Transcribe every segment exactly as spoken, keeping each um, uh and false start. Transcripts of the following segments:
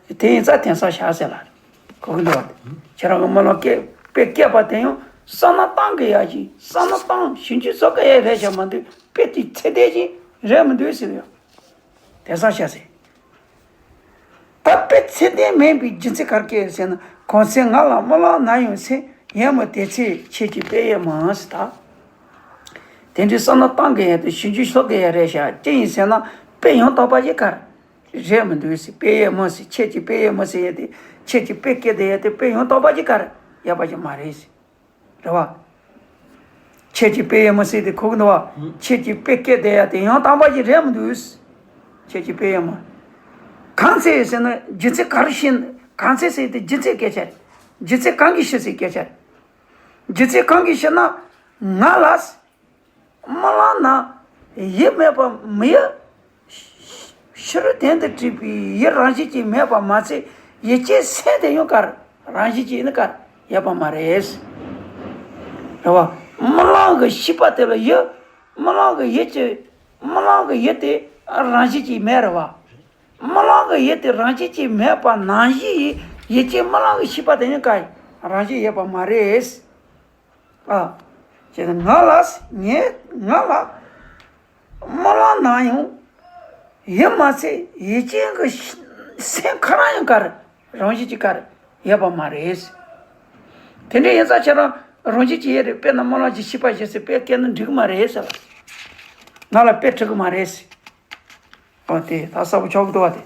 དེ་ཡིན་ཙང་དེང་སང་བཞག་ཟེར་ལ། གོ་གི་འདུག་བ། ཁྱེད་རང་གི་རྨི་ལམ་སྐད་དཔེ་སྐད་པ་དེ་ཡང་བསམ་བློ་བཏང་གི་ཡ་ཞིག་བསམ་བློ་བཏང་ཞིབ་འཇུག་བཟོ་གི་ཡ་རེད་བྱ་མ་འདུག་དཔེ་དེ་ཚད་ལྡན་ཞིག་རེད་མི་འདུག་ཟེར་ཡོད། དེང་སང་བཞག་ཟེར། ད་དཔེ་ཚད་ལྡན་མིན་པའི་རྒྱུ་མཚན་ག་རེ་སྐྱེས་ཟེར་ན། གང་ཚེ་ང་ལ་རྨི་ལམ་ན་ཡང་སེམས། ཡང་མོ་དེ་ཚེ་ཁྱེད་ཀྱི་དཔེ་ཡི་མ་ཟེར་ད། དེ་འདྲའི་བསམ་བློ་བཏང་གི་ཡ་དང་ཞིབ་འཇུག་བཟོ་གི་ཡ་རེད་བྱ། ཅི་ཡིན་ཟེར་ན་དཔེ་ཡང་དག་པ་ཞིག་ག་རེ་རེད་མི་འདུག་ཟེར། དཔེ་ཡི་མ་ཟེར། ཁྱེད་ཀྱི་དཔེ་ཡི་མ་ཟེར་ཡ་དེ། ཁྱེད་ཀྱི་དཔེ་སྐད་དེ་ཡ་དེ་དཔེ་ཡང་དག་པ་ཞིག་ག་རེ་ཡོད་པ་ཞིག་མ་རེད་ཟེར། རེད་བ། ཁྱེད་ཀྱི་དཔེ་ཡི་མ་ཟེར་དེ་གོ་གི་འདུག་བ། ཁྱེད་ཀྱི་དཔེ་སྐད་དེ་ཡ་དེ་ཡང་དག་པ་ཞིག་རེད་མི་འདུག་ཁྱེད་ཀྱི་དཔེ་ཡི་མ། གང་ཚེ་ཟེར་ན་རྒྱུ་མཚན་ག་རེ་ཤེས། གང་ཚེ་ཟེར་དེ་རྒྱུ་མཚན་སྐད་ཆ་རེད། རྒྱུ་མཚན་གང་གིས་ཤེས་ཟེར་སྐད་ཆ་རེད། རྒྱུ་མཚན་གང་གིས་ཤེས་ན། ང་ལ་རྨི་ལམ་ན་ཡུལ་མེད་པ་མི་ཡུལ། ཕྱི་རོལ་དོན་དུ་གྲུབ་པའི་ཡུལ་རང་བཞིན་གྱིས་མེད་པ་མ་ཚད། ཡུལ་ཅན་སེམས་དེ་ཡང་ག་རེ་རང་བཞིན་གྱིས་ནི་ག་རེ་ཡོད་པ་མ་རེད། རེད་བ། རྨི་ལམ་གྱི་ཤེས་པ་དེ་ལ་ཡུལ། རྨི་ལམ་གྱི་ཡུལ་གྱི། རྨི་ལམ་གྱི་ཡུལ་དེ་རང་བཞིན་གྱིས་མེད་རེད་བ། རྨི་ལམ་གྱི་ཡུལ་དེ་རང་བཞིན་གྱིས་མེད་པ་ནང་བཞིན། ཡུལ་ཅན་རྨི་ལམ་གྱི་ཤེས་པ་དེ་ཡང་ག་རེ་རང་བཞིན་ཡོད་པ་མ་རེད། ཨ། ཅེས་ང་ལ། ངས་ང་ལ་རྨི་ལམ་ན་ཡང་ཡུལ་མ་ཚད་ཡུལ་ཅན་གྱི་སེམས་ཁོ་རང་ཡང་ག་རེ་རང་བཞིན་གྱིས་ག་རེ་ཡོད་པ་མ་རེད། དེ་འདྲ་ཡིན་ཙང་ཁྱེད་རང་རང་བཞིན་གྱིས་ཡོད་རེད། དཔེར་ན་རྨི་ལམ་གྱི་ཤེས་པ་ཞིག་ཟེར་དཔེ་སྐད་ན་འགྲིག་གི་མ་རེད་ཟེར་བ། ང་ལ་དཔེ་འགྲིག་གི་མ་རེད་ཟེར། ཨོ་དེ་ད་གསལ་པོ་ཆགས་ཀྱི་འདུག་བ་དེ།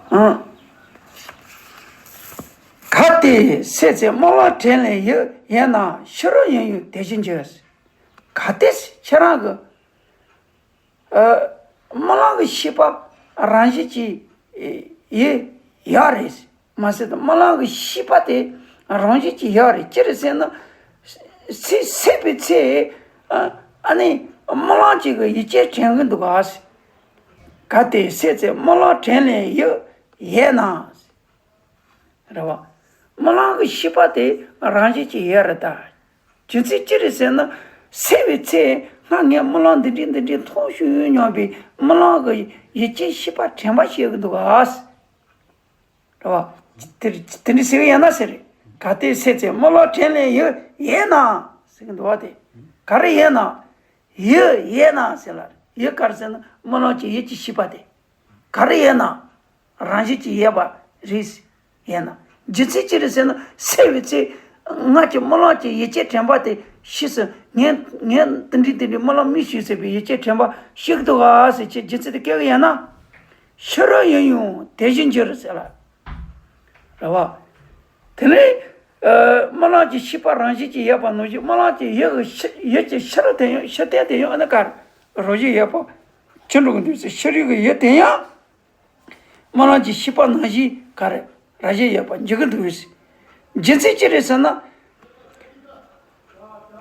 ཨང་། གལ་ཏེ་སྲིད་ཚེ་རྨི་ལམ་དྲན་ལས་ཡུལ་ཡོད་ན། ཕྱི་རོལ་ཡོད་ཡང་དེ་བཞིན་འགྱུར། གལ་ཏེ་ཁྱེད་རང་གི་ཨ། རྨི་ལམ་གྱི་ཤེས་པ་རང་བཞིན་གྱིས་ཡོད་ཡོད་རེད། མ་ཟད་དུ་རྨི་ལམ་གྱི་ཤེས་པ་དེ་རང་བཞིན་གྱིས་ཡོད་རེད། ཅི་རེད་ཟེར་ན། ཚེ་སྲིད་པའི་ཚེ། ཨ་ཨ་ནི་རྨི་ལམ་གཅིག་གི་ཡུལ་ཅན་དྲན་གྱི་འདུག་ག་གལ་ཏེ་སྲིད་ཚེ་རྨི་ལམ་དྲན་ལས་ཡུལ་ཡོད་ན། རེད་བ། རྨི་ལམ་གྱི་ཤེས་པ་དེ་རང་བཞིན་གྱིས་ཡོད་རེད་ད། རྒྱུ་མཚན་ཅི་རེད་ཟེར་ན། སད་པའི་ཚེ་སྔ་ངས་རྨི་ལམ་འདི་འདྲའི་འདི་འདྲའི་མཐོང་བྱུང་ཡོད་སྙམ་པའི་རྨི་ལམ་གྱི་ཡུལ་ཅན་ཤེས་པ་དྲན་པ་བྱེད་ཀྱི་འདུག་ག་རེད་བ། དེ་དེ་འདྲ་ཟེར་གྱི་ཡོད་ན་ཟེར། གལ་ཏེ་སྲིད་ཚེ་རྨི་ལམ་དྲན་ལས་ཡུལ་ཡོད་ན། ཟེར་གྱི་འདུག་བ་དེ། ག་རེ་ཡོད་ན། ཡུལ་ཡོད་ན་ཟེར་ལ། ཡུལ་ག་རེ་ཟེར་ན་རྨི་ལམ་གྱི་ཡུལ་གྱི་ཤེས་པ་དེ། ག་རེ་ཡོད་ན། རང་བཞིན་གྱིས་ཡོད་པ་རེད། ཡོད་ན། རྒྱུ་མཚན་ཅི་རེད་ཟེར་ན། སད་པའི་ཚེ་སྔ་གྱི་རྨི་ལམ་གྱི་ཡུལ་ཅན་དྲན་པ་དེ་ཤེས་སོང་། ངས་ངས་འདི་འདྲའི་འདི་འདྲའི་རྨི་ལམ་རྨིས་བྱུང་ཟེར་བའི་ཡུལ་ཅན་དྲན་པ་ཤེས་ཀྱི་འདུག་ག་ཟེར་ཁྱེད་རྒྱུ་མཚན་དེ་སྐྱེ་གི་ཡོད་ན། ཕྱི་རོལ་ཡོད་ཡང་དེ་བཞིན་འགྱུར་ཟེར་ལ། རེད་བ། དེ་ནས་ཨ། རྨི་ལམ་གྱི་ཤེས་པ་རང་བཞིན་གྱིས་ཡོད་པ་ནང་བཞིན། རྨི་ལམ་གྱི་ཡུལ་གྱི་ཤེས་ཡུལ་གྱི་ཕྱི་རོལ་དེ་ཡང་ཕྱི་རྟེན་དེ་ཡང་ཨ་ནི་ག་རེ་རང་བཞིན་ཡོད་པ་ཅི་འགྲོ་གི་འདུག་ཟེར། ཕྱི་རོལ་གྱི་ཡུལ་དེ་ཡང་རྨི་ལམ་གྱི་ཤེས་པ་ནང་བཞིན་ག་རེ་རང་བཞིན་ཡོད་པ་འགྱུར་གྱི་འདུག་ཟེར། རྒྱུ་མཚན་ཅི་རེད་ཟེར་ན།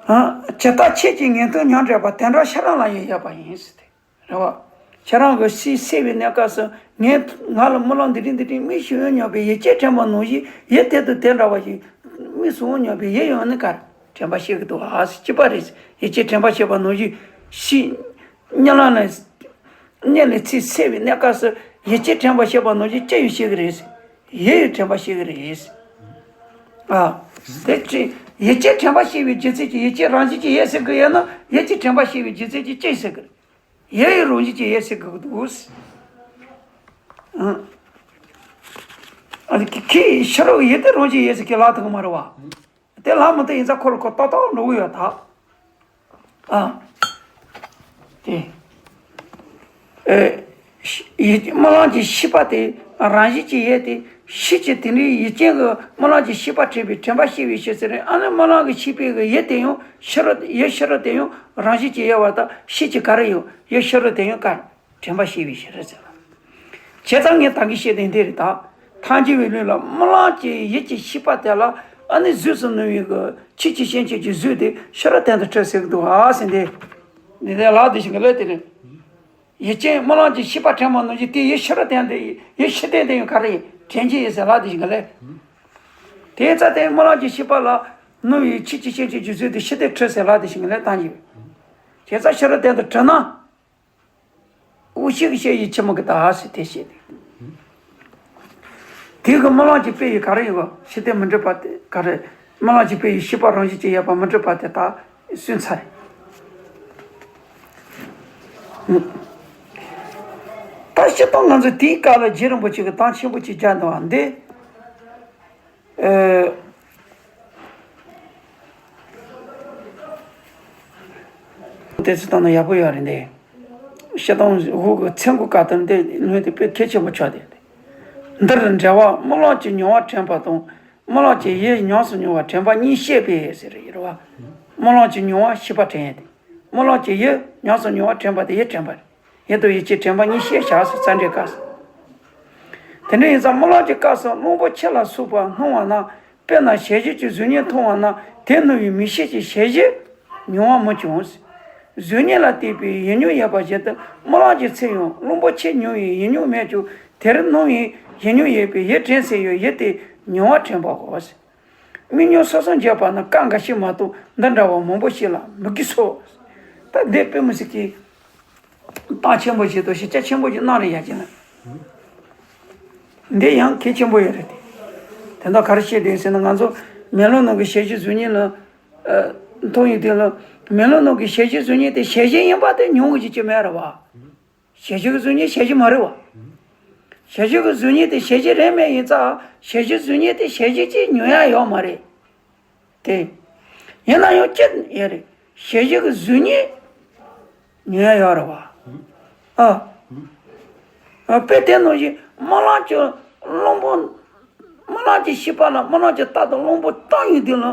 ཨ། ཇི་ལྟར་ཁྱེད་ཀྱིས་ངན་སྟོང་མྱོང་བསྒྲལ་བ། དེ་འདྲ་ཁྱེད་རང་ལ་ཡང་ཡོད་པ་ཡིན་ཟེར་ཏེ། རེད་བ། ཁྱེད་རང་གི་སྲིད་སད་པའི་གནས་སྐབས་སུ་ངས་ང་ལ་རྨི་ལམ་འདི་འདྲ་འདི་འདྲ་རྨིས་བྱུང་ཡོད་སྙམ་པའི་ཡུལ་ཅན་དྲན་པ་ནང་བཞིན་ཡུལ་དེ་དང་དེ་འདྲ་བ་ཞིག་རྨིས་སོང་སྙམ་པའི་ཡུལ་ཡང་ནི་ག་རེ་དྲན་པ་ཤེས་ཀྱི་འདུག་ཨ་ཟེར། གཅིག་པ་རེད། ཡུལ་ཅན་དྲན་པ་ཤེས་པ་ནང་བཞིན་ཤེས། རྨི་ལམ་ནས་རྨི་ལམ་ཚེ་སད་པའི་གནས་སྐབས་སུ་ཡུལ་ཅན་དྲན་པ་ཤེས་པ་ནང་བཞིན་ཅི་ཡང་ཤེས་ཀྱི་རེད། ཡུལ་ཡང་དྲན་པ་ཤེས་ཀྱི་རེད། ཨ། དེ་ཅི་ཡུལ་ཅན་དྲན་པ་ཤེས་པའི་རྒྱུ་མཚན་གྱིས་ཡུལ་ཅན་རང་བཞིན་གྱིས་ཡོད་ཟེར་གྱི་ཡོད་ན། ཡུལ་ཅན་དྲན་པ་ཤེས་པའི་རྒྱུ་མཚན་གྱིས་ཅི་ཟེར་གྱི་རེད། ཡུལ་ཡང་རང་བཞིན་གྱིས་ཡོད་ཟེར་དགོས་ཀྱི་འདུག་ཨ། ཨ་ནི་ཁྱེད་ཕྱི་རོལ་ཡུལ་དེ་རང་བཞིན་ཡོད་ཟེར་གྱི་ལབ་ཐུབ་ཀྱི་མ་རེད་བ། དེ་ལབ་མི་ཐུབ་ཡིན་ཙང་ཁོ་ལ་ཁོ་ཏག་ཏག་འགྲོ་གི་ཡོད་ད། ཨ། དེ། ཨེ། ཡུལ་རྨི་ལམ་གྱི་ཤེས་པ་དེ་རང་བཞིན་གྱིས་ཡོད་དེ། ཤེས་ཀྱི་དེ་འདྲའི་ཡུལ་ཅན་གྱི་རྨི་ལམ་གྱི་ཤེས་པ་དྲན་པའི་དྲན་པ་ཤེས་པའི་ཕྱིར་ཟེར་རེད། ཨ་ནི་རྨི་ལམ་གྱི་ཤེས་པའི་གི་ཡུལ་དེ་ཡང་ཕྱི་རོལ་ཡུལ་ཕྱི་རོལ་དེ་ཡང་རང་བཞིན་གྱིས་ཡོད་པ་དང་། ཤེས་ཀྱི་ག་རེ་ཡོད་ཡུལ་ཕྱི་རོལ་དེ་ཡང་ག་རེ་དྲན་པ་ཤེས་པའི་ཕྱིར་ཟེར་ལ། བྱས་ཙང་ངས་ད་གིན་བཤད་དེ་འདི་རེད་ད། ཐལ་འགྱུར་བའི་ལུགས་ལ་རྨི་ལམ་གྱི་ཡུལ་གྱི་ཤེས་པ་དེ་ལ་ཨ་ནི་གཟུགས་སུ་སྣང་བའི་གི་ཆོས་ཀྱི་སྐྱེ་མཆེད་ཀྱི་གཟུགས་དེ་ཕྱི་རོལ་དོན་དུ་གྲུབ་ཟེར་གི་འདུག་ཨ་ཟེར་འདི། འདི་ལྟར་ལབ་དེ་བཞིན་གི་ལས་དེ་ནི། ཡུལ་ཅན་རྨི་ལམ་གྱི་ཤེས་པ་དྲན་པ་ནང་བཞིན་དེ་ཡུལ་ཕྱི་རོལ་དོན་དུ་ཡུལ་ཕྱི་དོན་དུ་ཡང་ག་རེ་དྲན་གྱི་ཡོད་ཟེར་ལབ་དེ་བཞིན་གི་ལས། དེའི་རྩ་དེ་རྨི་ལམ་གྱི་ཤེས་པ་ལ་སྣང་བའི་ཆོས་ཀྱི་སྐྱེ་མཆེད་ཀྱི་གཟུགས་དེ་ཕྱི་དོན་གྲུབ་ཟེར་ལབ་དེ་བཞིན་གི་ལས་བཏང་གི་ཡོད། བྱས་ཙང་ཕྱི་རོལ་དོན་དུ་གྲུབ་ན། དབུ་ཤེས་ཀྱི་ཤེས་བྱེད་ཆེན་མོ་གི་དག་ཟེར་དེ་བཤད་དེ། དེ་གི་རྨི་ལམ་གྱི་དཔེ་ཡི་ག་རེ་ཡོད་ག་ཤེས་ལྡན་མི་འགྲིབ་པ་དེ་ག་རེ། རྨི་ལམ་གྱི་དཔེ་ཡི་ཤེས་པ་རང་བཞིན་གྱིས་ཡོད་པ་མི་འགྲིབ་པ་དེ་དག་སུན་ཚར། ད་སྤྱིར་བཏང་ང་ཚོ་དེའི་སྐབས་ལ་རྗེ་རིན་པོ་ཆེ་གི་གཏམ་ཆེན་པོ་ཅིག་སྦྱར་འདུག་བ་འདི། ཨེ། དེ་ཚོ་བཏང་ན་ཡག་པོ་ཡོད་རེད་འདི། སྤྱིར་བཏང་འུ་གི་ཚེ་འགོ་བཀའ་དང་འདི་ལུང་དེ་དཔེ་གལ་ཆེན་པོ་ཆགས་ཏེ། འདིར་འགྲེལ་བ་རྨི་ལམ་གྱི་མྱོང་བ་དྲན་པ་དང་། རྨི་ལམ་གྱི་ཡིད་ཉམས་སུ་མྱོང་བ་དྲན་པ་གཉིས་བཤད་པས་ཟེར་ཡོད་རེད་བ། རྨི་ལམ་གྱི་མྱོང་བ་ཤེས་པ་དྲན་ཡས་དེ། རྨི་ལམ་གྱི་ཡིད་ཉམས་སུ་མྱོང་བ་དྲན་པ་དེ་ཡིད་དྲན་པ་རེད། ཡིད་དང་ཡིད་ཀྱི་དྲན་པ་གཉིས་བཤད་བཞག་ཟེར་རྩ་འགྲེལ་སྐབས་སུ། དེ་འདྲ་ཡིན་ཙང་རྨི་ལམ་གྱི་སྐབས་སུ་གླང་པོ་ཆེ་ལ་སོགས་པ་སྣང་བ་ན། དཔེར་ན་ཞལ་བཞུགས་ཀྱི་གཟུགས་བརྙན་མཐོང་བ་ན་དེ་སྣང་བའི་མིག་ཤེས་ཀྱི་ཞལ་བཞུགས་མྱོང་བ་མི་འབྱུང་། གཟུགས་བརྙན་ལ་བལྟས་པའི་ཡིད་མྱོང་ཡོད་པ་བཞིན་དུ་རྨི་ལམ་གྱི་ཚེ་ཡང་གླང་པོ་ཆེ་མྱོང་བའི་ཡིད་མྱོང་མེད་ཀྱང་དེར་སྣང་བའི་ཡིད་མྱོང་ཡོད་པས་ཡིད་དྲན་ཟེར་ཡང་ཡིད་དེ་མྱོང་བ་དྲན་པའོ། རྨི་མྱོང་སོ་སོར་འབྱེད་པ་ནི་སྐབས་འགའ་ཞིག་མ་གཏོགས་འདི་འདྲ་བ་མང་པོ་ཞིག་ལ་མི་གི་སོ། ད་འདི་དཔེ་མི་སྲིད་ཀྱི་གཏམ་ཆེན་པོ་ཞིག་དང་ཞིབ་ཆ་ཆེན་པོ་ཞིག་གནང་རེ་ཡ་ཅིག་ན། འདི་ཡང་གལ་ཆེན་པོ་ཡོད་རེད་དེ། དེ་འདྲ་ག་རེ་བཤད་དེ་ཟེར་ན་ང་ཚོ་མེ་ལོང་ནང་གི་ཞལ་བཞུགས་གཟུགས་བརྙན་ལ། ཨ། མཐོང་ཡོད་དེ་ལ། མེ་ལོང་ནང་གི་ཞལ་བཞུགས་གཟུགས་བརྙན་དེ་ཞལ་བཞུགས་ཡིན་པ་དེ་མྱོང་གི་ཅི་མེད་རེད་བ། ཞལ་བཞུགས་ཀྱི་གཟུགས་བརྙན་ཞལ་བཞུགས་མ་རེད་བ། ཞལ་བཞུགས་ཀྱི་གཟུགས་བརྙན་དེ་ཞལ་བཞུགས་རེད་མེད་ཡིན་ཙང་ཞལ་བཞུགས་གཟུགས་བརྙན་དེ་ཞལ་བཞུགས་ཅིག་མྱོང་ཡ་ཡོད་མ་རེད། དེ། ཡིན་ན་ཡང་ཅི་ཡོད་རེད། ཞལ་བཞུགས་ཀྱི་གཟུགས་བརྙན་མྱོང་ཡ་ཡོད་རེད་བ། ཨ། ཨ། དཔེ་དེ་ནང་བཞིན་རྨི་ལམ་གྱི་གླང་པོ། རྨི་ལམ་གྱི་ཤེས་པ་ལ་རྨི་ལམ་གྱི་རྟགས་དང་གླང་པོ་སྟོན་ཡོང་དུས་ལ།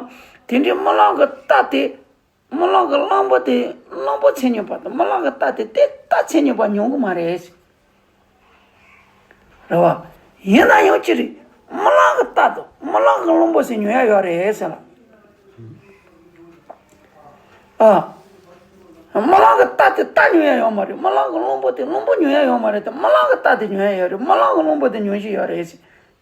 དེ་འདྲའི་རྨི་ལམ་གྱི་རྟགས་དེ། རྨི་ལམ་གྱི་གླང་པོ་དེ་གླང་པོ་མཚན་ཉིད་པ་དང་རྨི་ལམ་གྱི་རྟགས་དེ་དེ་རྟགས་མཚན་ཉིད་པ་མྱོང་གི་མ་རེད། རེད་བ། ཡིན་ན་ཡང་ཅི་རེད། རྨི་ལམ་གྱི་རྟགས་དང་རྨི་ལམ་གྱི་གླང་པོ་ཟེར་མྱོང་ཡ་ཡོད་རེད་ཟེར་ལ། ཨ། རྨི་ལམ་གྱི་རྟགས་དེ་རྟགས་མྱོང་ཡ་ཡོད་མ་རེད། རྨི་ལམ་གྱི་གླང་པོ་དེ་གླང་པོ་མྱོང་ཡ་ཡོད་མ་རེད་དེ་རྨི་ལམ་གྱི་རྟགས་དེ་མྱོང་ཡ་ཡོད་རེད། རྨི་ལམ་གྱི་གླང་པོ་དེ་མྱོང་བཞིན་ཡོད་རེད་ཟེར།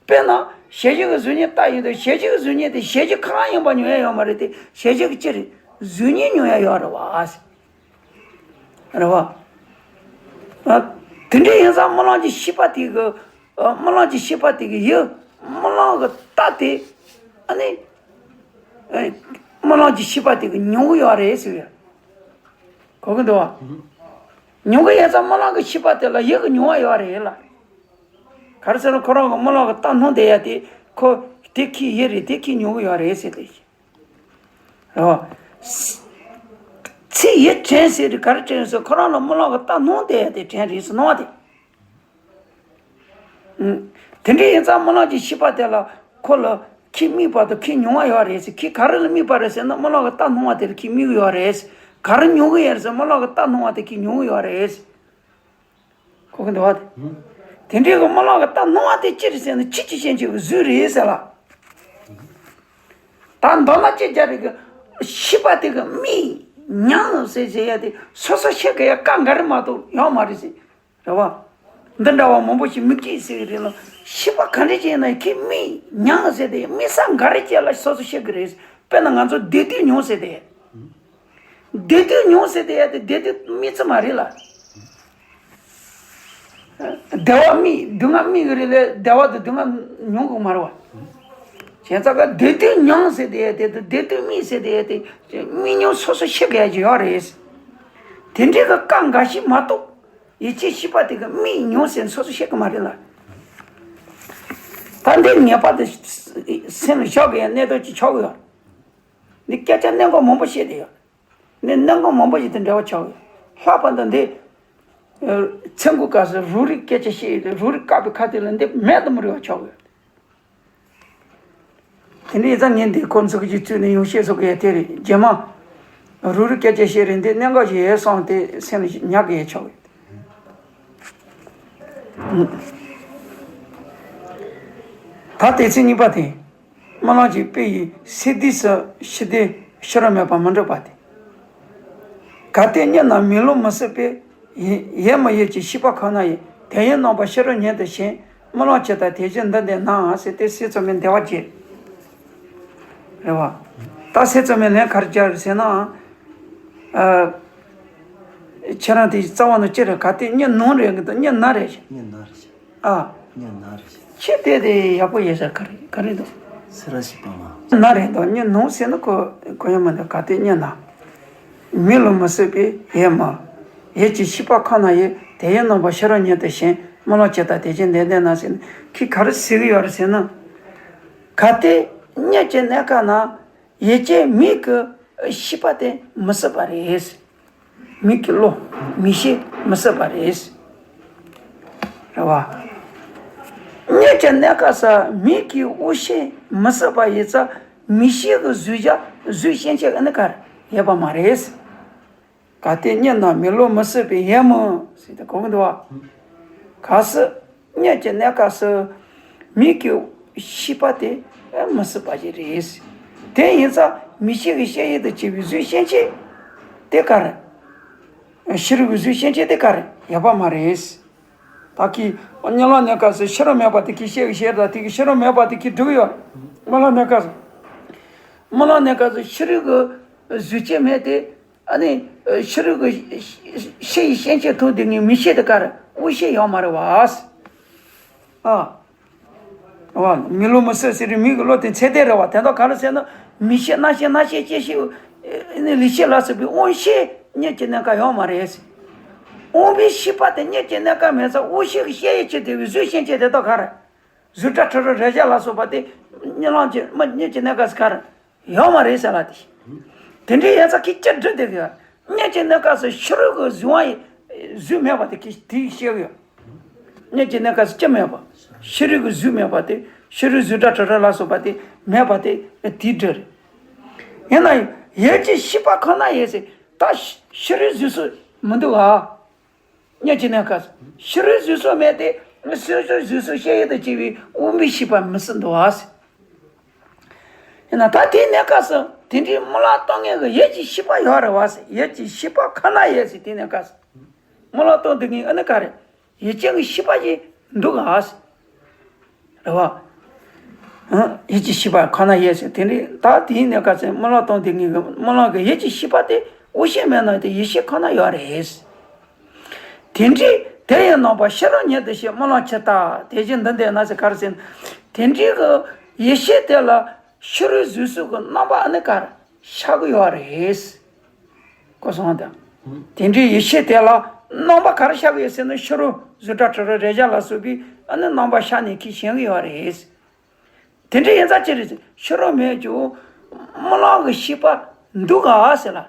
དཔེར་ན། ཞལ་བཞུགས་ཀྱི་གཟུགས་བརྙན་རྟགས་ཡིན་དུས་ཞལ་བཞུགས་ཀྱི་གཟུགས་བརྙན་དེ་ཞལ་བཞུགས་གང་ཡིན་པ་མྱོང་ཡ་ཡོད་མ་རེད་དེ་ཞལ་བཞུགས་ཀྱི་ཅི་རེད། གཟུགས་བརྙན་མྱོང་ཡ་ཡོད་རེད་བ། རེད་བ། ཨ། དེ་འདྲ་ཡིན་ཙང་རྨི་ལམ་གྱི་ཤེས་པ་དེ་གི། ཨ། རྨི་ལམ་གྱི་ཤེས་པ་དེ་གི་ཡི། རྨི་ལམ་གྱི་རྟགས་དེ། ཨ་ནི། ཨ། རྨི་ལམ་གྱི་ཤེས་པ་དེ་གི་མྱོང་གི་ཡོད་རེད་ཟེར་བ། གོ་གི་འདུག་བ། མྱོང་གི་ཡོད་ཙང་རྨི་ལམ་གྱི་ཤེས་པ་དེ་ལ་ཡིད་ཀྱི་མྱོང་བ་ཡོད་རེད་ལ། ག་རེ་ཟེར་ན་ཁོ་རང་གི་རྨི་ལམ་གྱི་རྟགས་སྣང་བསྡད་ཡ་དེ་ཁོ་དེ་ཁོའི་ཡིད་རེད། དེ་ཁོས་མྱོང་གི་ཡོད་རེད་ཟེར་ཏེ། རེད་བ། ཚེ་ཡིད་དྲན་ཟེར་དེ་ག་རེ་དྲན་ཟེར་ཁོ་རང་ལ་རྨི་ལམ་གྱི་རྟགས་སྣང་བསྡད་ཡ་དེ་དྲན་རེད་ཟེར་སྣང་བ་དེ། དེ་འདྲ་ཡིན་ཙང་རྨི་ལམ་གྱི་ཤེས་པ་དེ་ལ་ཁོ་ལ་ཁོས་དམིགས་པ་དང་ཁོས་མྱོང་བ་ཡོད་རེད་ཟེར། ཁོས་ག་རེ་ལ་དམིགས་པ་རེད་ཟེར་ན་རྨི་ལམ་གྱི་རྟགས་སྣང་བ་དེ་ལ་ཁོས་དམིགས་ཀྱི་ཡོད་རེད་ཟེར། ག་རེ་མྱོང་གི་ཡོད་རེད་ཟེར་རྨི་ལམ་གྱི་རྟགས་སྣང་བ་དེ་ཁོས་མྱོང་གི་ཡོད་རེད་ཟེར། གོ་གི་འདུག་བ། དེ་འདྲའི་གི་རྨི་ལམ་གྱི་རྟགས་སྣང་བ་དེ་ཅི་རེད་ཟེར་ན་ཆོས་ཀྱི་སྐྱེ་མཆེད་ཀྱི་གཟུགས་རེད་ཟེར་ལ། ད་མདོར་ན་ཅི་བྱ་རེད་གི། ཤེས་པ་དེ་གི་དམིགས་མྱང་ཟེར་ཟེར་ཡ་དེ་སོ་སོ་ཤེས་གི་ཡ་སྐབས་འགའ་རེ་མ་གཏོགས་ཡོད་མ་རེད་ཟེར། རེད་བ། འདི་འདྲ་བ་མང་པོ་ཞིག་མི་སྐྱེ་ཟེར་གི་རེད་ལ། ཤེས་པ་ག་འདྲ་ཅིག་ཡིན་ན་ཁོས་དམིགས་མྱང་ཟེར་དེ་དམིགས་ས་འགའ་རེ་ཅིག་ལ་སོ་སོ་ཤེས་གི་རེད། དཔེར་ན་ང་ཚོ་བདེ་སྡུག་མྱོང་ཟེར་དེ། བདེ་སྡུག་མྱོང་ཟེར་དེ་ཡ་དེ་བདེ་སྡུག་དམིགས་ཚུལ་མ་རེད་ལ། བདེ་བ་དམིགས་སྡུག་བསྔལ་དམིགས་གི་རེད་ལ་བདེ་བ་དང་སྡུག་བསྔལ་མྱོང་གི་མ་རེད་བ། བྱས་ཙང་ག་བདེ་སྡུག་མྱང་ཟེར་དེ་ཡ་དེ་དང་བདེ་སྡུག་དམིགས་ཟེར་དེ་ཡ་དེ་དམིགས་མྱོང་སོ་སོ་ཤེས་གི་ཡ་ཅིག་ཡོད་རེད། དེ་འདྲའི་གི་སྐབས་འགའ་ཞིག་མ་གཏོགས། ཡིད་ཀྱི་ཤེས་པ་དེ་གི་དམིགས་མྱོང་ཟེར་སོ་སོ་ཤེས་གི་མ་རེད་ལ། ད་འདི་ངེས་པར་དུ་སེམས་ལ་བཞག་གི་ཡ་གནད་དོན་ཅིག་ཆགས་གི་ཡོད། འདི་སྐད་ཆ་གནད་འགག་མང་པོ་བཤད་དེ་ཡོད། འདི་གནད་འགག་མང་པོ་ཞིག་དང་འབྲེལ་བ་ཆགས་ཡོད། ལྷག་པར་དུ་འདི། ཚེ་འགོ་སྐབས་སུ་རོ་རིགས་སྐད་ཆ་བཤད་ཡོད་དེ་རོ་རིགས་བཀག་པའི་ཁ་ཐུག་ལ་འདི་མེད་དུ་མི་རུང་བ་ཆགས་ཡོད། དེ་འདྲ་ཡིན་ཙང་ངས་འདི་ཁོ་ཚོ་གི་བཙུགས་ནས་ཡང་བཤད་སོ་གི་ཡ་དེ་རེད་རྗེས་མ། རོ་རིགས་སྐད་ཆ་བཤད་རེད་འདི་གནད་འགག་ཞིག་ཡོད་བསམ་སྟེ་སེམས་ལ་ཉར་གི་ཡ་ཆགས་ཡོད། ད་དེ་ཚེ་གཉིས་པ་དེ། རྨི་ལམ་གྱི་དཔེ་ཡི་སེ་དུས་སུ་ཤེས་ལྡན་ཕྱི་རོལ་མེད་པ་མི་འགྲུབ་པ་སྟེ། གལ་ཏེ་གཉིད་ན་མེ་ལོང་མི་སྲིད་པས། ཡེ་མི་ཡེ་གྱི་ཤེས་པ་ཁོ་ན་ཡི། དེ་ཡི་རྣམ་པ་ཕྱི་རོལ་ཉིད་དུ་ཞེན། རྨི་ལམ་ཇི་ལྟར་དེ་བཞིན་འདི་འདི་ནའང་ཟེར་ཏེ་སྲས་བཙུན་མའི་འདི་བ་བརྗེད། རེད་བ། ད་སྲས་བཙུན་མའི་ལན་ག་རེ་བརྒྱབ་རེད་ཟེར་ན། ཨ། ཁྱེད་རང་དེ་རྩ་བ་ནས་ཅི་རེད། གལ་ཏེ་གཉིད་ནོར་རེད་གི་འདུག་གཉིད་ན་རེད་ཤག་གཉིད་ན་རེད་ཤག་ཨ། གཉིད་ན་རེད་ཤག་ཁྱེད་དེ་དེ་ཡག་པོ་ཡོད་ས་ག་རེ་ག་རེ་འདུག་སེ་ར་བྱེད་པ་མ། ན་རེད་འདུག་གཉིད་ནོར་ཟེར་ན་གོ་གོ་ཡ་མི་འདུག་གལ་ཏེ་གཉིད་ན། མི་བསླུ་མི་སྲིད་པའི་ཡིད་མི། ཡིད་ཀྱི་ཤེས་པ་ཁོ་ན་ཡི། དེ་ཡི་རྣམ་པ་ཕྱི་རོལ་ཉིད་དུ་ཞེན། རྨི་ལམ་ཇི་ལྟར་དེ་བཞིན་འདི་བདེན་ན་ཟེར་ན་ཁྱེད་ག་རེ་ཟེར་གི་ཡོད་རེད་ཟེར་ན། གལ་ཏེ་གཉིད་ཀྱི་གནས་སྐབས་ན་ཡིད་ཀྱི་མིག་གི་ཤེས་པ་དེ་མི་སྲིད་པ་རེད། མིག་གི་བློ། མིག་ཤེས་མི་སྲིད་པ་རེད། རེད་བ། གཉིད་ཀྱི་གནས་སྐབས་སུ་མིག་གི་དབང་ཤེས་མི་སྲིད་པ་ཡིན་ཙང་མིག་ཤེས་ཀྱི་གཟུང་བྱ་གཟུགས་སྐྱེ་མཆེད་ཨ་ནི་ག་རེ་ཡོད་པ་མ་རེད། གལ་ཏེ་གཉིད་ན་མི་བསླུ་མི་སྲིད་པའི་ཡིད་མི་ཟེར་ཏེ་གོ་གི་འདུག་བ། གལ་སྲིད་གཉིད་ཀྱི་གནས་སྐབས་སུ་མིག་གི་ཤེས་པ་དེ་མི་སྲིད་པ་ཞིག་རེད། དེ་ཡིན་ཙང་མིག་ཤེས་ཀྱི་ཤེས་ཡུལ་དུ་བྱས་པའི་གཟུགས་སྐྱེ་མཆེད་དེ་ག་རེ། ཕྱི་རོལ་གྱི་གཟུགས་སྐྱེ་མཆེད་དེ་ག་རེ་ཡོད་པ་མ་རེད། ད་གི་རྨི་ལམ་གནས་སྐབས་སུ་ཕྱི་རོལ་མེད་པ་དེ་གི་ཤེས་ཀྱི་ཤེས་དང་དེ་གི་ཕྱི་རོལ་མེད་པ་དེ་གི་སྒྲུབ་ཡོད། རྨི་ལམ་གནས་སྐབས་སུ། རྨི་ལམ་གནས་སྐབས་སུ་ཕྱི་རོལ་གྱི་གཟུགས་སྐྱེ་མེད་དེ། ཨ་ནི་ཕྱི་རོལ་གྱི་ཤེས་ཡི་སྐྱེ་མཆེད་ཐོག་དེ་ངའི་མིག་ཤེས་དེ་ག་རེ་དབང་ཤེས་ཡོད་མ་རེད་བ། ཨ། བ། མི་བསླུ་མི་སྲིད་ཟེར་བའི་མིག་གི་བློ་དེ་ཚད་ལྡན་རེད་བ། དེ་དག་ག་རེ་ཟེར་ན་མིག་ཤེས་རྣ་ཤེས་སྣ་ཤེས་ལྕེ་ཤེས། ཨ་ནི་ལུས་ཤེས་ལ་སོགས་པའི་དབང་ཤེས་གཉིད་ཀྱི་གནས་སྐབས་ཡོད་མ་རེད། དབང་པོའི་ཤེས་པ་དེ་གཉིད་ཀྱི་གནས་སྐབས་མེད་ཙང་དབང་ཤེས་ཀྱི་ཤེས་ཡུལ་གྱི་དེ་བའི་གཟུགས་སྐྱེ་མཆེད་དེ་དག་ག་རེ། གཟུགས་སྒྲ་དྲི་རོ་རེག་བྱ་ལ་སོགས་པ་དེ་རྨི་ལམ་གྱི་མི་གཉིད་ཀྱི་གནས་སྐབས་སུ་ག་རེ་ཡོད་མ་རེད་ཟེར་ལ་དེ། དེ་འདྲའི་ཡིན་ཙང་ཁྱེད་ཅི་སྒྲུབ་བསྡད་ཀྱི་ཡོད། གཉིད་ཀྱི་གནས་སྐབས་སུ་ཕྱི་རོལ་གྱི་གཟུགས་དབང་ཡི་གཟུགས་མེད་པ་དེ་ཁྱེད་དེ་ཤེས་ཀྱི་ཡོད། གཉིད་ཀྱི་གནས་སྐབས་སུ་ཅི་མེད་པ། ཕྱི་རོལ་གྱི་གཟུགས་མེད་པ་དེ་ཕྱི་རོལ་གཟུགས་སྒྲ་དྲི་རོ་ལ་སོགས་པ་དེ་མེད་པ་དེ་དེའི་སྒྲུབ་རེད། ཡིན་ན་ཡང་ཡིད་ཀྱི་ཤེས་པ་ཁོ་ན་ཡོད་ཟེར་ད་ཕྱི་རོལ་གཟུགས་སུ་མི་འདུག་ག་གཉིད་ཀྱི་གནས་སྐབས་སུ་ཕྱི་རོལ་གཟུགས་སོགས་མེད་དེ་ཕྱི་རོལ་གཟུགས་སོགས་ཤེས་ཡུལ་དུ་བྱས་པའི་དབང་པོའི་ཤེས་པ་མི་སྲིད་འདུག་ཨ། ཡིན་ན་ད་དེའི་གནས་སྐབས་སུ་དེ་འདྲའི་རྨི་ལམ་སྟོན་མཁན་གྱི་ཡིད་ཀྱི་ཤེས་པ་ཡོད་རེད་བ་ཟེར། ཡིད་ཀྱི་ཤེས་པ་ཁོ་ན་ཡོད་ཟེར། དེའི་གནས་སྐབས་སུ་རྨི་ལམ་སྟོན་དུས་ངའི་ཨ་ནི་ག་རེ་ཡིད་ཀྱི་ཤེས་པ་ཞིག་འདུག་ག་ཟེར། རེད་བ། ཡིད་ཀྱི་ཤེས་པ་ཁོ་ན་ཡོད་ཟེར། དེ་འདྲའི་ད་དེའི་གནས་སྐབས་སུ་རྨི་ལམ་སྟོན་དུས་ངའི་རྨི་ལམ་གྱི་ཡིད་ཀྱི་ཤེས་པ་དེ་དབང་ཤེས་མེད་ན་དེ་ཡིད་ཤེས་ཁོ་ན་ཡོད་རེད། དེ་འདྲའི་དེ་ཡི་རྣམ་པ་ཕྱི་རོལ་ཉིད་དུ་ཞེན། རྨི་ལམ་ཇི་ལྟར་དེ་བཞིན་འདི་བདེན་ན་ཟེར་ག་རེ་ཟེར་ན། དེ་འདྲའི་གི་ཡིད་ཤེས་དེ་ལ་ཕྱི་རོལ་གཟུགས་སོགས་ཀྱི་རྣམ་པ་ཨ་ནི་ག་རེ་ཤར་གི་ཡོད་རེད། གོ་སོང་དང་། དེ་འདྲའི་ཡིད་ཤེས་དེ་ལ་རྣམ་པ་ག་རེ་ཤར་གི་ཡོད་ཟེར་ན་ཕྱི་རོལ་གཟུགས་སྒྲ་དྲི་རོ་རེག་བྱ་ལ་སོགས་པའི་ཨ་ནི་རྣམ་པ་ཤར་ནས་ཁྱེད་ཞེན་གི་ཡོད་རེད། དེ་འདྲ་ཡིན་ཙང་ཅི་རེད་ཟེར། ཕྱི་རོལ་མེད་ཀྱང་རྨི་ལམ་གྱི་ཤེས་པ་འདུག་ག་ཟེར་ལ།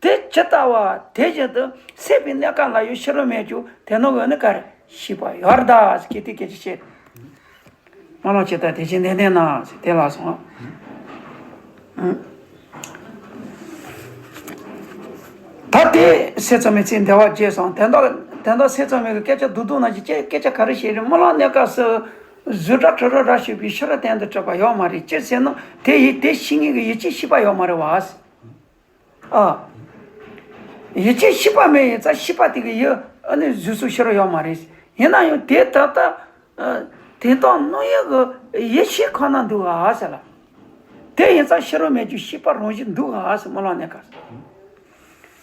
དེ་ཇི་ལྟ་བ་དེ་བཞིན་དུ་སད་པའི་གནས་སྐབས་ལ་ཡང་ཕྱི་རོལ་མེད་ཀྱང་དེ་ནང་གི་ནི་ག་རེ་ཤེས་པ་ཡོད་རེད་ད་ཟེར། ཁྱེད་དེ་སྐད་ཆ་བཤད། རྨི་ལམ་ཇི་ལྟར་དེ་བཞིན་འདི་བདེན་ན་ཟེར་དེ་ལ་སོང་། ད་དེ་སེམས་ཙམ་མའི་ཚིག་འདི་བ་བརྗེད་སོང་། དེ་འདྲ་དེ་འདྲ་སེམས་ཙམ་མའི་སྐད་ཆ་རྡོག་རྡོག་ནང་བཞིན་སྐད་ཆ་ག་རེ་བཤད་རེད། རྨི་ལམ་གནས་སྐབས་སུ་གཟུགས་སྒྲ་དྲི་རོ་རེག་བྱ་ཞེས་པའི་ཕྱི་རོལ་སྟེང་དུ་གྲུབ་པ་ཡོད་མ་རེད། ཅི་ཟེར་ན་དེ་ཡི་དེ་ཤེས་ངེས་ཀྱི་ཡིད་ཀྱི་ཤེས་པ་ཡོད་མ་རེད་བ། ཨ། ཡིད་ཀྱི་ཤེས་པ་མེད་ཡིན་ཙང་ཤེས་པ་དེ་གི་ཡིད་ཨ་ནི་གཟུགས་སོགས་ཕྱི་རོལ་ཡོད་མ་རེད། ཡིན་ན་ཡང་དེ་ད་ལྟ་དེ་དག་སྣང་ཡུལ་གྱི་ཡིད་ཤེས་ཁོ་ན་འདུག་ག་ཟེར་ལ། དེ་ཡིན་ཙང་ཕྱི་རོལ་མེད་ཀྱི་ཤེས་པ་རང་བཞིན་འདུག་ག་ཟེར། རྨི་ལམ་གནས་སྐབས་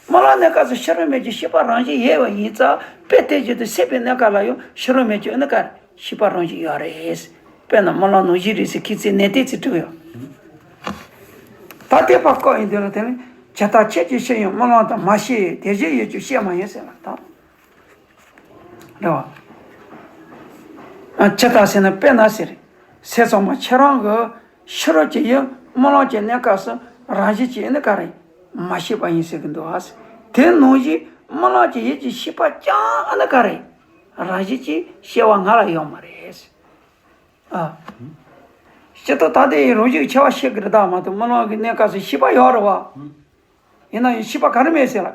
སུ། རྨི་ལམ་གནས་སྐབས་སུ་ཕྱི་རོལ་མེད་ཀྱི་ཤེས་པ་རང་བཞིན་ཡོད་པ་ཡིན་ཙང་དཔེ་དེ་བཞིན་དུ་སད་པའི་གནས་སྐབས་ལ་ཡང་ཕྱི་རོལ་མེད་ཀྱི་ཨ་ནི་ག་རེ་ཤེས་པ་རང་བཞིན་ཡོད་རེད། དཔེར་ན་རྨི་ལམ་ནང་བཞིན་རེད་ཟེར་ཁྱེད་ཚོས་ནན་ཏན་ཅིག་སྒྲུབ་ཡོང་། ད་ལྟའི་བར་སྐབས་ཡིན་དུས་ལ་དེ་ནི་ཇི་ལྟར་ཁྱེད་ཀྱི་ཤེས་ཡོན་རྨི་ལམ་དུ་མ་ཤེས། དེ་བཞིན་ཡིད་ཀྱི་ཤེས་མ་ཡིན་ཟེར་ལ་ད། རེད་བ། ཇི་ལྟར་ཟེར་ན་དཔེར་ན་ཟེར། སེམས་ཙམ་མ་ཁྱེད་རང་གི་ཕྱི་རོལ་གྱི་ཡུལ་རྨི་ལམ་གྱི་གནས་སྐབས་སུ་རང་བཞིན་གྱིས་ཨ་ནི་ག་རེ་མ་ཤེས་པ་ཡིན་ཟེར་གྱི་འདུག་ཨ། དེ་ནང་བཞིན་རྨི་ལམ་གྱི་ཡིད་ཀྱི་ཤེས་པ་ཀྱང་ཨ་ནི་ག་རེ་རང་བཞིན་གྱིས་སྐྱེ་བ་སྔ་ལ་ཡོད་མ་རེད། ཨ། སྤྱིར་བཏང་ད་ལྟའི་རང་བཞིན་གྱི་ཆེ་བ་ཤེས་ཀྱི་རེད་ད་མ་གཏོགས་རྨི་ལམ་གྱི་གནས་སྐབས་སུ་ཤེས་པ་ཡོད་རེད་བ། ཡིན་ན་ཡང་ཤེས་པ་ག་རེ་མེད་ཟེར་ལ།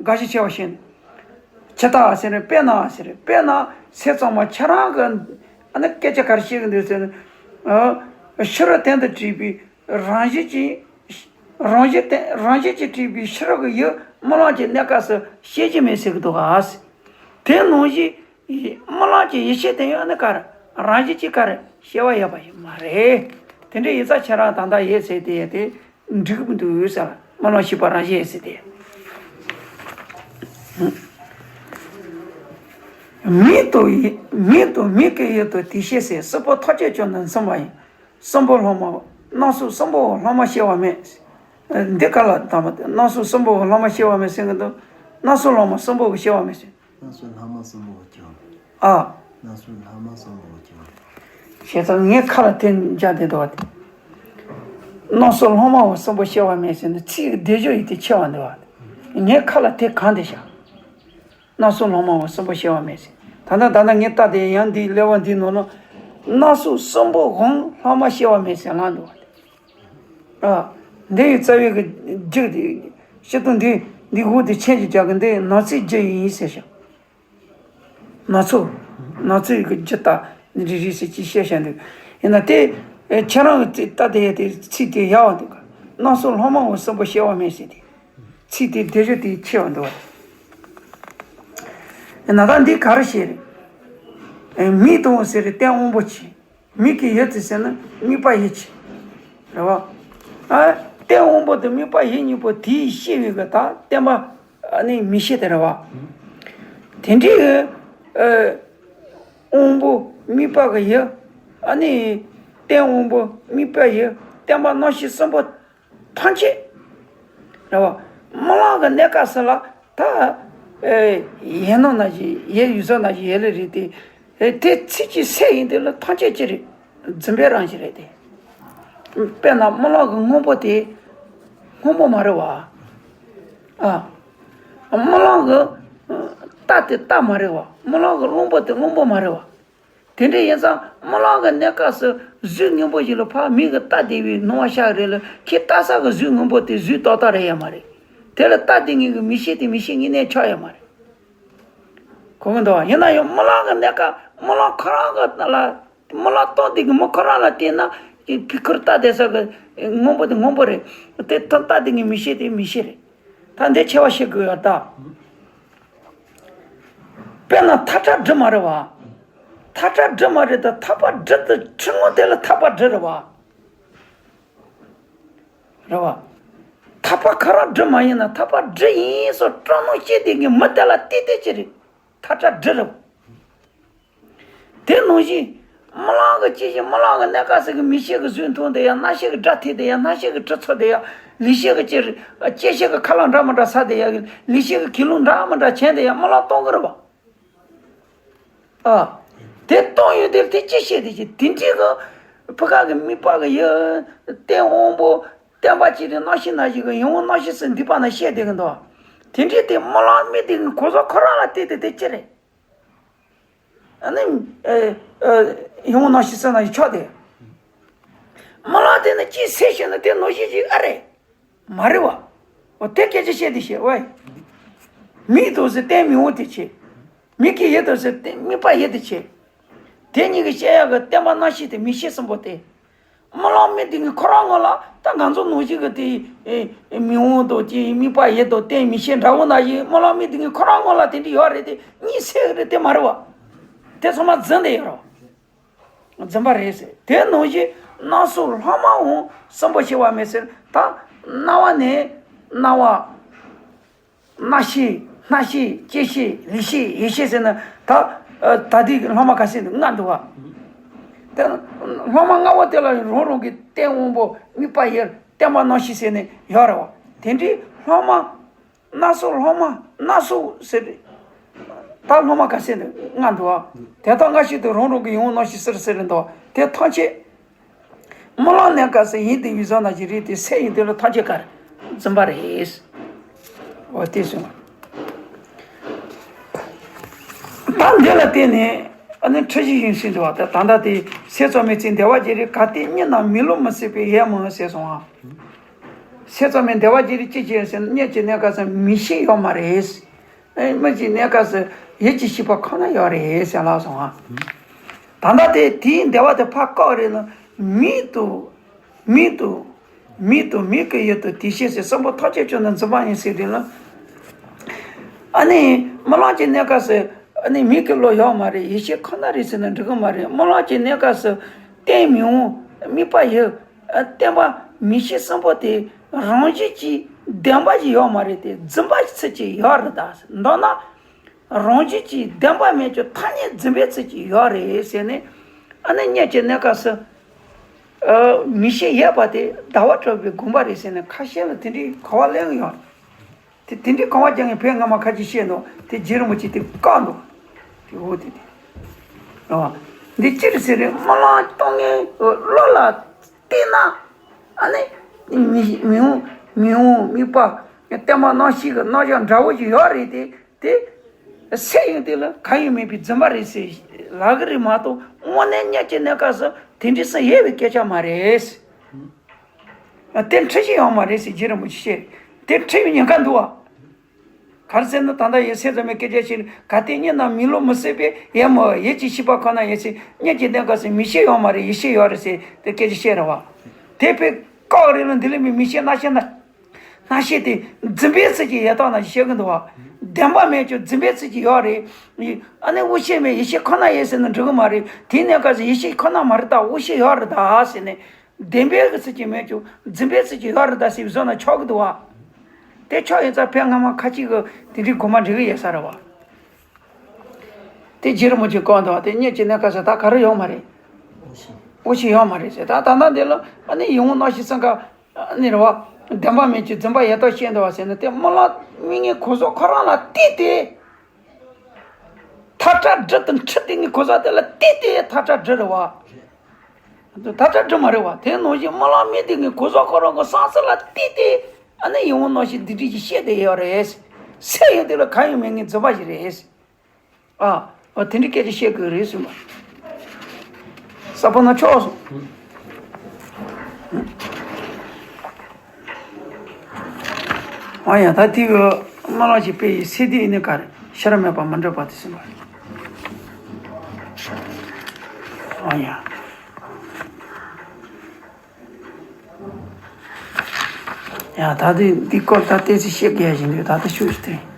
དགག་གཞི་ཆེ་བ་ཤེས་ནས། ཇི་ལྟར་ཟེར་ན་དཔེར་ན་ཟེར། དཔེར་ན་སེམས་ཙམ་མ་ཁྱེད་རང་གི་ཨ་ནི་སྐད་ཆ་ག་རེ་བཤད་ཀྱི་འདུག་ཟེར་ན། ཨ། ཕྱི་རོལ་སྟེང་དུ་གྲུབ་པའི་རང་བཞིན་གྱིས། རང་བཞིན་སྟེང་རང་བཞིན་གྱིས་གྲུབ་པའི་ཕྱི་རོལ་གྱི་ཡུལ་རྨི་ལམ་གྱི་གནས་སྐབས་སུ་ཤེས་ཀྱི་མེད་ཟེར་གྱི་འདུག་ག། དེ་ནང་བཞིན་རྨི་ལམ་གྱི་ཡིད་ཤེས་དེ་ཡང་ནི་ག་རེ་རང་བཞིན་གྱིས་ག་རེ་སྐྱེ་བ་ཡོད་པ་ཡིན་མ་རེད། དེ་འདྲ་ཡིན་ཙང་ཁྱེད་རང་ད་ལྟ་ཡོད་ཟེར་དེ་དེ་འགྲིག་མི་འདུག་ཟེར། རྨི་ལམ་ཤེས་པ་རང་བཞིན་ཡོད་ཟེར་དེ། མིག་ཏུ་ཡིད། མིག་ཏུ་མིག་གི་ཡུལ་དུ་དེ་ཤེས་ཟེར། གསུམ་པོ་ཐམས་ཅད་ཀྱང་ནི་འཛིན་པ་ཡིན། གསུམ་པོ་སློབ་མ། སྣ་ཚོགས་གསུམ་པོ་སློབ་མ་སྐྱེ་བ་མེད། འདི་ག་ལ་དམ་པ་སྟེ། སྣ་ཚོགས་གསུམ་པོ་སློབ་མ་སྐྱེ་བ་མེད་ཟེར་གི་འདུག་སྣ་ཚོགས་སློབ་མ་གསུམ་པོ་སྐྱེ་བ་མེད་ཟེར། སྣ་ཚོགས་སློབ་མ་གསུམ་པོ་སྐྱེ་བ་མེད། ཨ། སྣ་ཚོགས་སློབ་མ་གསུམ་པོ་སྐྱེ་བ་མེད། བྱས་ཙང་ངའི་ཁ་ལ་དེ་འཇགས་བསྡད་འདུག་བ་དེ། སྣ་ཚོགས་སློབ་མ་བ་གསུམ་པོ་སྐྱེ་བ་མེད་ཟེར་ནས་ཚིག་གི་སྡེབ་སྦྱོར་ཡིན་ཏེ་ཆེ་བ་འདུག་བ། ངའི་ཁ་ལ་དེ་གང་དེ་བཞག་སྣ་ཚོགས་སློབ་མ་བ་གསུམ་པོ་སྐྱེ་བ་མེད་ཟེར། ད་ལྟ་ད་ལྟ་ངས་ལྟ་དེ་ཡང་འདིའི་ཀླད་པ་འདིའི་ནང་ན། སྣ་ཚོགས་གསུམ་པོ་གང་སློབ་མ་སྐྱེ་བ་མེད་ཟེར་ལངས་འདུག་བ་དེ། ཨ། འདི་ཡི་རྩ་བའི་གི་རྒྱུ་དེ། སྤྱིར་བཏང་འདི་འདི་འོག་དེ་མཆན་གྱིས་རྒྱག་གི། འདི་ནག་ཚོའི་རྒྱུ་ཡིན་ཟེར་ཤག་སྣ་ཚོགས། སྣ་ཚོགས་ཀྱི་རྒྱུ་ལྟ་ནི་རེ་རེ་ཟེར་ཅིག་བཤད་བཞག་འདུག་ཡིན་ན་དེ། ཨེ། ཁྱེད་རང་གི་ལྟ་དེ་ཡ་དེ་ཚིག་དེ་ཡག་པ་འདུག་ག་སྣ་ཚོགས་སློབ་མ་བ་གསུམ་པོ་སྐྱེ་བ་མེད་ཟེར་དེ། ཚིག་དེ་སྡེབ་སྦྱོར་དེ་ཆེ་བ་འདུག་བ། ཡིན་ན་ད་འདི་ག་རེ་བཤད་རེད། ཨེ། མིག་དང་ཟེར་རེད། སྟེང་དབང་པོ་ཆེ། མིག་གི་ཡུལ་དེ་ཟེར་ན་དམིགས་པ་ཡིད་ཆེས། རེད་བ། ཨ། སྟེང་དབང་པོ་དང་དམིགས་པ་ཡིད་གཉིས་པོ་དེའི་ཤེས་པའི་གི་ད་བརྟེན་པ། ཨ་ནི་མིག་ཤེས་དེ་རེད་བ། དེ་འདྲའི་གི། ཨ། དབང་པོ་དམིགས་པ་གི་ཡུལ། ཨ་ནི་སྟེང་དབང་པོ་དམིགས་པ་ཡུལ། བརྟེན་པ་རྣམ་ཤེས་གསུམ་པོ་ཐམས་ཅད། རེད་བ། རྨི་ལམ་གི་གནས་སྐབས་སུ་ལ་ད། ཨེ། ཡིད་སྣང་ནང་བཞིན་ཡིད་ཡུལ་ཟུག་ནང་བཞིན་ཡིད་ལ་རེད་དེ། ཨེ། དེ་ཚིག་གཅིག་གསལ་ཡིན་དེ་ལ་ཐམས་ཅད་ཅི་རེད། རྫུན་པའི་རང་བཞིན་རེད་དེ། དཔེར་ན་རྨི་ལམ་གི་སྔོན་པོ་དེ་སྔོན་པོ་མ་རེད་བ། ཨ། རྨི་ལམ་གི་རྟ་དེ་རྟ་མ་རེད་བ། རྨི་ལམ་གི་གླང་པོ་དེ་གླང་པོ་མ་རེད་བ། དེ་འདྲ་ཡིན་ཙང་རྨི་ལམ་གྱི་གནས་སྐབས་སུ་གཟུགས་སྔོན་པོ་ཞིག་ལ་ཕར་མིག་གིས་ལྟ་བསྡད་པའི་སྣང་བ་ཤར་རེད་ལ། ཁྱེད་ལྟ་ས་གི་གཟུགས་སྔོན་པོ་དེ་གཟུགས་ཏག་ཏག་རེད་ཡ་མ་རེད། དེ་ལ་ལྟ་བསྡད་མཁན་གྱི་མིག་ཤེས་དེ་མིག་ཤེས་དངོས་གནས་ཆགས་ཡ་མ་རེད། གོ་གི་འདུག་བ། ཡིན་ན་ཡང་རྨི་ལམ་གྱི་གནས་སྐབས་རྨི་ལམ་ཁོ་རང་གི་ལ། རྨི་ལམ་རྟོགས་བསྡད་མཁན་མི་ཁོ་རང་ལ་བལྟས་ན། ཕི་ཁུར་ལྟ་བསྡད་ས་གི་སྔོན་པོ་དེ་སྔོན་པོ་རེད། དེ་ལྟ་བསྡད་མཁན་གྱི་མིག་ཤེས་དེ་མིག་ཤེས་རེད། ད་འདི་ཆེ་བ་ཤེས་དགོས་ཡ་ད། དཔེར་ན་ཐག་ཁྲ་སྦྲུལ་མ་རེད་བ། ཐག་ཁྲ་སྦྲུལ་མ་རེད་ད། ཐག་པ་སྦྲུལ་དུ་ཁྲིད་ངོ་དེ་ལ་ཐག་པ་སྦྲུལ་རེད་བ། རེད་བ། ཐག་པ་ཁོ་རང་སྦྲུལ་མ་ཡིན་ན་ཐག་པ་སྦྲུལ་ཡིན་སོགས་སྤྲོ་སྣང་སྐྱེས་དེ་ངས་མི་དེ་ལ་བལྟས་བལྟས་ཅི་རེད། ཐག་ཁྲ་སྦྲུལ་རེད་བ། དེ་ནང་བཞིན། རྨི་ལམ་གྱི་སྐྱེ་ཤི་རྨི་ལམ་གྱི་གནས་སྐབས་སུ་གི་མིག་ཤེས་ཀྱི་གཟུགས་མཐོང་དེ་ཡང་རྣ་ཤེས་ཀྱི་སྒྲ་ཐོས་དེ་ཡང་རྣ་ཤེས་ཀྱི་དྲི་ཚོར་དེ་ཡང་ལུས་ཤེས་ཀྱི་ལྕེ། ལྕེ་ཤེས་ཀྱི་ཁ་ལག་འདྲ་མི་འདྲ་ཟ་དེ་ཡང་ལུས་ཤེས་ཀྱི་གོས་ལུང་འདྲ་མི་འདྲ་གྱོན་དེ་ཡང་རྨི་ལམ་སྟོང་གི་རེད་བ། ཨ། དེ་སྟོང་ཡོད་དེ་དེ་ཅི་ཤེས་དེ་ཅི་དེ་འདྲའི་གི་ཕི་ཁ་གི་དམིགས་པ་གི་ཡུལ་སྟེང་དབང་པོ་བརྟེན་པ་ཅིག་དེ་རྣམ་ཤེས་ནང་བཞིན་གི་ཡིད་དབང་རྣམ་ཤེས་སུ་འདུས་པ་ན་ཤེས་དེ་གི་འདུག་དེ་འདྲའི་དེ་རྨི་ལམ་མི་དེ་གི་གོ་ས་ཁོ་རང་ལ་བལྟས་དེ་དེ་ཅི་རེད། ཨ་ནི། ཨེ། ཨེ། ཡིད་དབང་རྣམ་ཤེས་སུ་ན་ཡི་ཆོག་དེ། རྨི་ལམ་དེ་ནི་ཅི་སེ་ཤེས་ན་དེ་ནོ་ཤེས་ཤིག་ཨ་རེད། མ་རེད་བ། འོ་དེ་སྐད་ཆ་བཤད་དེ་ཤེས་ཝེ། མིག་ཏུ་ཟེར་སྟེང་མིག་དབང་དེ་ཆེ། མིག་གི་ཡུལ་དུ་ཟེར་སྟེང་དམིགས་པ་ཡུལ་དེ་ཆེ། དེ་གཉིས་ཀྱི་བཤད་ཡག་གི་བརྟེན་པ་རྣམ་ཤེས་དེ་མིག་ཤེས་གསུམ་པོ་དེ། རྨི་ལམ་མི་དེ་གི་ཁོ་རང་ངོ་ལ་ད་ང་ཚོ་ནང་བཞིན་གི་དེ། ཨེ། མིག་དབང་དང་དེ་དམིགས་པ་ཡུལ་དང་སྟེང་མིག་ཤེས་འདྲ་བོ་ན་ཡིན་རྨི་ལམ་མི་དེ་གི་ཁོ་རང་ངོ་ལ་དེ་འདྲ་ཡོད་རེད་དེ་གཉིད་སད་གི་རེད་དེ་མ་རེད་བ། དེ་ཚང་མ་རྫུན་དེ་ཡོད་རེད་བ། རྫུན་པ་རེད་ཟེར། དེ་ནང་བཞིན་སྣ་ཚོགས་སློབ་མའང་གསུམ་པོ་སྐྱེ་བ་མེད་ཟེར་ད། རྣ་བ་ནས་རྣ་བ། རྣ་ཤེས། སྣ་ཤེས། ལྕེ་ཤེས། ལུས་ཤེས། ཡིད་ཤེས་ཟེར་ན་ད། ཨ། ད་ལྟའི་སློབ་མ་ག་ཚད་འདུག་ལྔ་འདུག་བ། དེ་སློབ་མ་ལྔ་པོ་དེ་ལ་རང་རང་གི་སྟེང་དབང་པོ་དམིགས་པ་ཡུལ་བརྟེན་པ་རྣམ་ཤེས་ཟེར་ནས་ཡོད་རེད་བ། དེ་འདྲའི་སློབ་མ། སྣ་ཚོགས་སློབ་མ། སྣ་ཚོགས་ཟེར། ད་སློབ་མ་ག་ཚད་འདུག་ལྔ་འདུག་བ། དེ་དག་སྔ་ཕྱི་དུ་རང་རང་གི་ཡིད་དབང་རྣམ་ཤེས་གསུམ་གསུམ་རེ་འདུག་དེ་ཐམས་ཅད། རྨི་ལམ་གནས་སྐབས་སུ་ཡིད་དེ་ཡུལ་ཟུག་ནང་བཞིན་རེད་དེ་སེམས་ཡིན་དེ་ལ་ཐམས་ཅད་ག་རེ་རྫུན་པ་རེད། འོ་དེ་གསུངས། ད་འདི་ལ་བརྟེན་ནས་ཨ་ནི་འཁྲུལ་གཞི་ཡིན་ཟིན་འདུག་བ། ད་ད་ལྟ་དེ་སེམས་ཙམ་མེད་ཚེ་བདེ་བ་ཅི་རེད། གལ་ཏེ་གཉིད་རྣམས་མི་བསླུ་མི་སྲིད་པའི་ཡས་མུ་ཟེར་སོང་ཨ། སེམས་ཙམ་མེད་བདེ་བ་ཅི་རེད་ཅི་བྱེད་ཟེར་ན་གཉིད་ཀྱི་གནས་སྐབས་སུ་མིག་ཤེས་ཡོད་མ་རེད། ཨེ། མིག་གི་གནས་སྐབས་སུ་ཡིད་ཀྱི་ཤེས་པ་ཁོ་ན་ཡོད་རེད་ཟེར་ལབ་སོང་ཨ། ད་ལྟ་དེ་དེའི་བདེ་བ་དེ་ཕར་བཀག་རེད་ན་མིག་ཏུ། མིག་ཏུ། མིག་ཏུ་མིག་གི་ཡུལ་དུ་དེ་ཤེས་ཟེར། གསུམ་པོ་ཐམས་ཅད་ཀྱང་ནི་འཛིན་པ་ཡིན་ཟེར་དེ་ལ། ཨ་ནི་རྨི་ལམ་གྱི་གནས་སྐབས་སུ་ཨ་ནི་མིག་གི་བློ་ཡོད་མ་རེད། ཡིད་ཤེས་ཁོ་ན་རེད་ཟེར་ན་འགྲིག་གི་མ་རེད། རྨི་ལམ་གྱི་གནས་སྐབས་སུ་སྟེང་མིག་དབང་དམིགས་པ་ཡུལ། ཨ། བརྟེན་པ་མིག་ཤེས་གསུམ་པོ་དེ་རང་བཞིན་གྱིས་ བདེན་པ་ཞིག་ཡོད་མ་རེད་དེ། རྫུན་པ་ཚུལ་གཅིག་ཡོད་རེད་ད། མདོར་ན་རང་རྒྱུད་ཀྱི་བདེན་པ་མེད་ཀྱང་ཐ་སྙད་རྫུན་པའི་ཚུལ་གཅིག་ཡོད་རེད་ཟེར་ནས། ཨ་ནི་སྔོན་གྱི་གནས་སྐབས་སུ། ཨ། མི་ཤེས་ཡོད་པ་དེ་ཟླ་བ་གྲགས་པའི་དགོངས་པ་རེད་ཟེར་ནས་ཁ་ཤས་ལ་དེ་འདྲའི་གོ་བ་ལེན་གྱི་ཡོད་རེད། དེ་དེ་འདྲའི་གོ་བ་རྒྱག་མཁན་བོད་སྔ་མ་ཁ་ཅིག་བཤད་འདུག་དེ་རྗེ་རིན་པོ་ཆེ་དེ་བཀག་འདུག་དེ་འོ་དེ་དེ། ཨ། འདི་ཅི་རེད་ཟེར་རེད། སྨོན་ལམ་གཏོང་མཁན་བློ་ལ་བལྟས་ན། ཨ་ནི་མི་མི་འོང་མི་འོང་དམིགས་པ། བརྟན་པ་རྣམ་ཤེས་ཀྱི་རྣམ་གཞག་འདྲ་བོ་ཞིག་ཡོད་རེད་དེ། དེ་སེམས་ཡོད་དེ་ལ་གང་ཡང་མེད་པའི་རྫུན་པ་རེད་ཟེར་ལབ་ཀྱི་རེད་མ་གཏོགས། དངོས་གནས་སྔོན་གྱི་གནས་སྐབས་སུ་དེ་འདྲ་སུ་ཡོད་པའི་སྐད་ཆ་མ་རེད། དེ་འཁྲུལ་གཞི་ཡོད་མ་རེད་ཟེར་རྗེ་རིན་པོ་ཆེས་བཤད། དེ་འཁྲུལ་བའི་ཉེན་ཁ་འདུག་བ། ག་རེ་ཟེར་ན་ད་ལྟ་ཡོད་ཚད་ཙམ་པའི་སྐད་ཆ་ཞིག་ག་དེ་སྙེད་ན་མི་སློབ་མི་སྲིད་པས་ཡ་མོ་ཡིད་ཀྱི་ཤེས་པ་ཁོ་ན་ཡོད་ཚེ། སྔོན་གྱི་གནས་སྐབས་སུ་མིག་ཤེས་ཡོད་མ་རེད། ཡིད་ཤེས་ཡོད་རེད་ཟེར་དེ་སྐད་ཆ་བཤད་རེད་བ། དེ་དཔེ་བཀག་རེད་ལ། འདི་ལས་མི་མིག་ཤེས་རྣ་ཤེས་ན། སྣང་ཤས་དེ་རྫུན་པའི་ཚུལ་གྱིས་ཡལ་དོགས་ན་བཤད་གི་འདུག་བ། བདེན་པ་མེད་ཀྱང་རྫུན་པའི་ཚུལ་གྱིས་ཡོད་རེད། ཨ་ནི་དབུགས་ཤེས་མེད་ཡིད་ཤེས་ཁོ་ན་ཡོད་ཟེར་ན་འགྲིག་གི་མ་རེད། དེའི་གནས་སྐབས་སུ་ཡིད་ཤེས་ཁོ་ན་མ་རེད་ད། དབུགས་ཤེས་ཡོད་རེད་ད་ཟེར་ནས། བདེན་པའི་གི་ཚུལ་གྱིས་མེད་ཀྱང་རྫུན་པའི་ཚུལ་གྱིས་ཡོད་རེད་ད་ཟེར་བཟོ་ན་ཆོག་གི་འདུག་བ། དེ་ཆོག་ཡིན་ཙང་བོད་སྔ་མ་ཁ་ཅིག་གི་དེ་འདྲའི་དགོངས་པ་འགྲིག་གི་ཡོད་ས་རེད་བ། དེ་རྗེ་རིན་པོ་ཆེས་བཀག་འདུག་བ། དེ་སྔོན་གྱི་གནས་སྐབས་སུ་ད་ག་རེ་ཡོད་མ་རེད། དབུགས་ཤེས་ཡོད་མ་རེད་ཟེར། ད་ད་ལྟ་འདི་ལ་ཨ་ནི་ཡིད་འོང་རྣམ་ཤེས་ཚང་ཀ་ཨ་ནི་རེད་བ། བདེན་པ་མེད་ཀྱི་རྫུན་པ་ཡལ་དོགས་བཤད་འདུག་བ་ཟེར་ན། དེ་སྨོན་ལམ་དམིགས་ངེས་གོ་ས་ཁོ་རང་ལ་བལྟས་ཏེ། ཐལ་སྒྲ་སྒྲུབ་དང་འཁྲུལ་དེ་ངའི་གོ་ས་དེ་ལ་བལྟས་ཏེ་ཐལ་སྒྲ་སྒྲུབ་རེད་བ། ཐལ་སྒྲ་སྒྲུབ་མ་རེད་བ། དེ་ནང་བཞིན་སྨོན་ལམ་དམིགས་དེ་ངའི་གོ་ས་ཁོ་རང་གི་བསམ་ཚུལ་ལ་བལྟས་ཏེ། ཨ་ནི་ཡིད་འོང་རྣམ་ཤེས་འདི་འདྲ་ཞིག་བཤད་དེ་ཡོད་རེད། སེམས་ཡོད་དེ་ལ་གང་ཡང་མེད་མཁན་རྫུན་པ་ཞིག་རེད། ཨ། ཨ། དེ་འདྲའི་སྐད་ཆ་བཤད་དགོས་རེད་གསུངས་པ། ས་པ་ན་ཆོག་སོང་། ཨ་ཡ། ད་དེ་གི་སྨོན་ལམ་ཞིག་དཔེ་ཡི་ཚེ་འདི་ཡི་ནི་ག་རེ་ཤེས་རབ་མེད་པ་མི་འགྲུབ་པ་དེ་གསུངས་པ་རེད། ཨ་ཡ། ཡ། ད་དེ་འདི་སྐོར་ད་ཏོག་ཙམ་བཤད་དགོས་ཡ་ཞིག་འདུག་ད་ལྟ་ཤུགས་ཞིག་དེ།